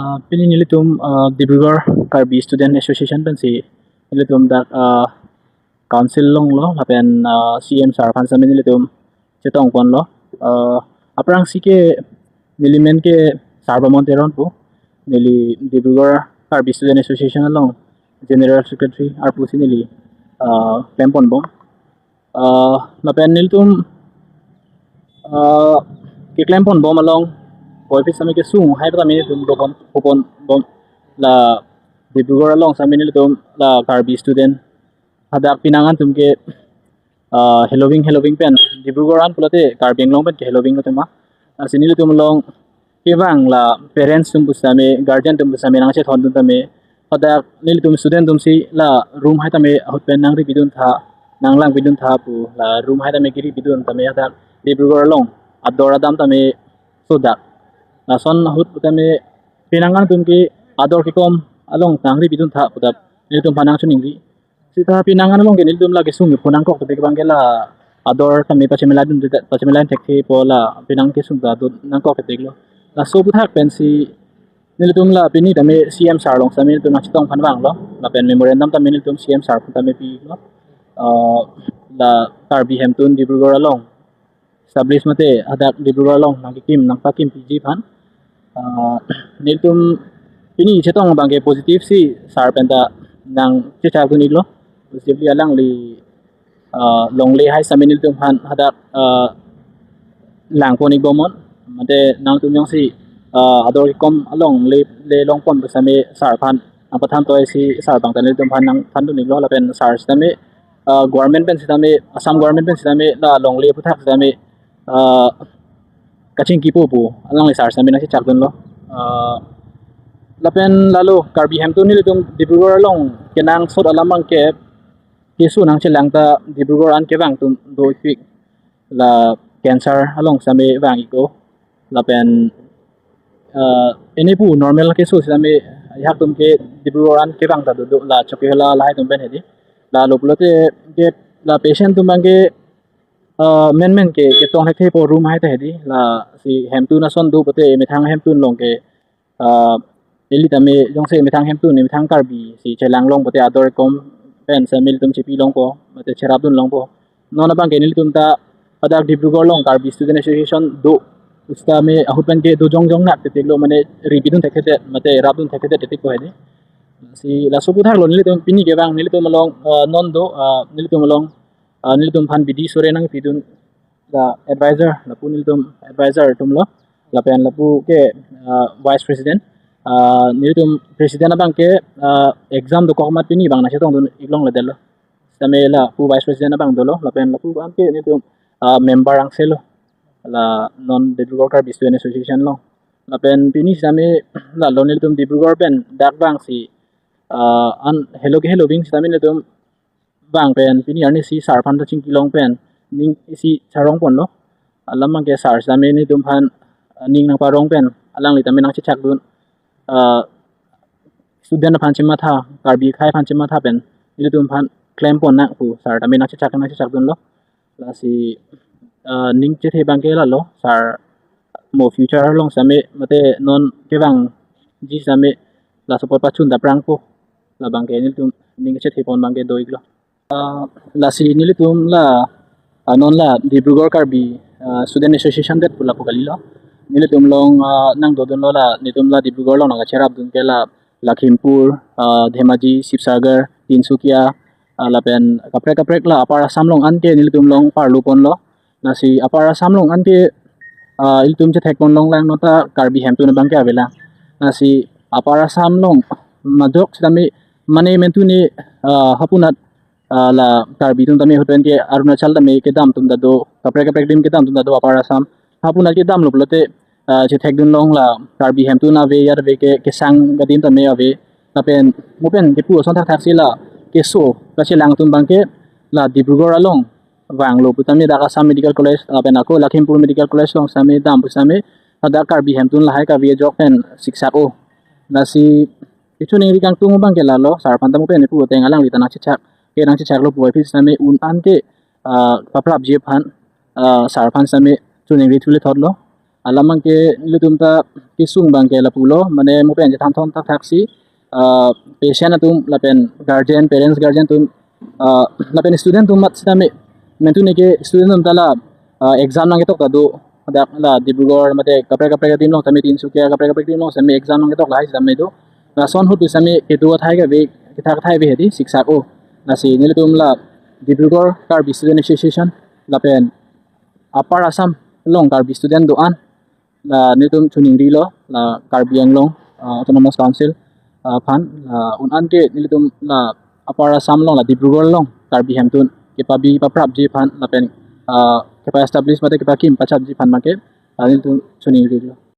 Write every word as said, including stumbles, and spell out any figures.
Ah, pini nelitum, ah, Dibrugarh Karbi Student Association pensi nelitum dak, ah, council longlo lapen, ah, C M sir aphan sitame nelitum chetongponlo. Ah, aphrangsi ke neli men ke Sarbamon Teron pu, neli Dibrugarh Karbi Student Association along General Secretary arpu si neli, ah, klemponbom. Ah, lapen nelitum, ah, keklemponbom along puvoiphit sitame kesung hai pu tame nelitum doponponbom, la Dibrugarh along sitame nelitum la Karbi student hadak penang an atum ke, ah, heloving heloving pen, Dibrugarh an pulote Karbi Anglong pen ke heloving lo tema. Lasi nelitum along kevang la parents atum pusitame, guardian atum pusitame nangchethondun tame, hadak nelitum student atumsi la room hai tame ahut pen nangri pidun tha, nanglang pidun tha pu, la room hai tame kiri pidun tame hadak Dibrugarh along ador adam tame sodak. Lason ahut pu tame penang an atum ke ador kekom along nangri pidun tha pu dak nelitum aphan nangchiningri. Seta penang an along ke nelitum la kesung kephonangkok tebek abang ke la ador tame pachemelai dun, pachemelai thekthe pu la penang kesung ta dun nangkok tebek lo. Laso aphuthak pensi nelitum la pini tame C M sir along sitame nelitum nangchetong aphan vanglo. Lapen memorandum tame nelitum C M sir aphan tame pilo. Ah, la Karbi Hemtun Dibrugarh along establish mate hadak Dibrugarh along nangkekim nangpakimpiji aphan. Ah, nelitum pini chetong abang ke positive si sir pen ta nangchechakdun iklo. Positively alangli, ah, longle hai sitame nelitum aphan hadak, ah, langpon ikbomnon. Mate nangtum jongsi, ah, ador kekom along le, le longpon pu sitame sir aphan nangpathan toisi sir abang ta nelitum aphan nangthandun iklo lapen sir sitame, ah, government pen sitame, Assam government pen sitame la longle aphuthak sitame, ah, kachingkipo pu alangli sir sitame nangchechakdunlo. Ah, lapen lalo Karbi Hemtun nelitum Dibrugarh along kenangsot alam abang ke keso nangchelang ta Dibrugarh an kevang atum do-ikpik, la cancer along sitame vang iklo. Lapen, ah, ene pu normal keso sitame ajahak atum ke Dibrugarh an kevang ta dodo, la Chokihola lahai atum pen hedi. Lalo pulote ke la patient atum abang ke, ah, menmen ke ketong thekthe pu room hai ta hedi. Lasi Hemtun ason do pute methang Hemtun along ke, ah, ili tame jongsi methang Hemtun, methang Karbi si chelang long pute ador kekom pen sitame ilitum chepi longpo mate cherapdun longpo. Non abang ke nelitum ta hadak Dibrugarh along Karbi Student Association do pusitame ahut pen ke do jongjong nak titik lo, mane ri pidun thekthedet mate rapdun thekthedet titik ko hedi. Si laso aphuthak lo nelitum pini kevang nelitum along, ah, non do, ah, nelitum along, ah, nelitum aphan bidi sore nangpidun la advisor, lapu nelitum advisor atum lo, lapen lapu ke, ah, vice president. Ah, nelitum president abang ke, ah, exam dokok amat pini abang nangchetongdun iklongledetlo. Sitame lapu vice president abang dolo, lapen lapu abang ke nelitum, ah, member angse lo, la non Dibrugarh Karbi Student Association along. Lapen pini sitame lalo nelitum Dibrugarh pen dak vangsi, ah, an helo ke heloving sitame nelitum vang pen pini arni si sir aphan ta chingki long pen ning isi charongponlo. Alam abang ke sir sitame nelitum aphan, ah, ning nangparong pen alangli tame nangchechakdun, ah, student aphan chematha, Karbi akhei aphan chematha pen nelitum aphan klempon nang pu sir tame nangchechak nangchechakdunlo. Lasi, ah, ning chethe abang ke lalo, sir mo future along sitame mate non kevangji sitame laso apot pachun ta prangpo, labang ke nelitum ning chethepon abang ke do-iklo. Ah, lasi nelitum la, ah, non la Dibrugarh Karbi, ah, Student Association det pu lapu kalilo. Nelitum along, ah, nangdodunlo la nelitum la Dibrugarh along nangkacherapdun ke la Lakhimpur, ah, Dhemaji, Sibsagar, Tinsukia, ah, lapen kaprek kaprek la Upper Assam along an ke nelitum along parluponlo. Lasi Upper Assam along an ke, ah, ilitum chethekpon longlang non ta Karbi Hemtun abang ke avelang. Lasi Upper Assam along majok sitame mane mentu ne, ah, hapunat, ah, la Karbi atum tame ahut pen ke Arunachal tame kedam atum ta do, kaprek kaprek adim kedam atum ta do Upper Assam. Hapunat kedamlo pulote, ah, chethekdun long la Karbi Hemtun ave ya ave ke kesang adim tame ave. Lapen mo pen kepu ason thakthak si la keso kachelang atum abang ke la Dibrugarh along vanglo pu tame dak Assam Medical College, lapen ako Lakhimpur Medical College along sitame dam pu sitame hadak Karbi Hemtun lahai kave ajok pen siksak-o. Lasi kechiningri kangtung abang ke lalo, sir aphan ta mo pen pu ateng alangli ta nangchechak, ke nangchechaklo puvoiphit sitame un an ke, ah, paprapji aphan, ah, sir aphan sitame chiningri thule thotlo. Alam abangke nelitum ta kesung abangke lapulo, mane mo pen chethan thon thakthak si, ah, patient atum lapen guardian, parents, guardian atum, ah, lapen student atum amat sitame, mentu neke student atum ta la, ah, exam nangketok ta do, dak la Dibrugarh mate kaprek kaprek adim along tame, Tinsukia kaprek kaprek adim along tame exam nangketok lahai sitame do. Lason ahut pu sitame kedo athai kave, kethak athai ave hedi siksak o. Lasi nelitum la Dibrugarh Karbi Student Association lapen Upper Assam along Karbi student do-an, la nelitum choningrilo, la Karbi Anglong, ah, Autonomous Council, ah, aphan, la un-an ke nelitum la Upper Assam along, la Dibrugarh along Karbi hemtun kepabi paprapji aphan lapen, ah, kepa-establish mate kepakim pachatji aphan abangke, ah, nelitum choningrilo.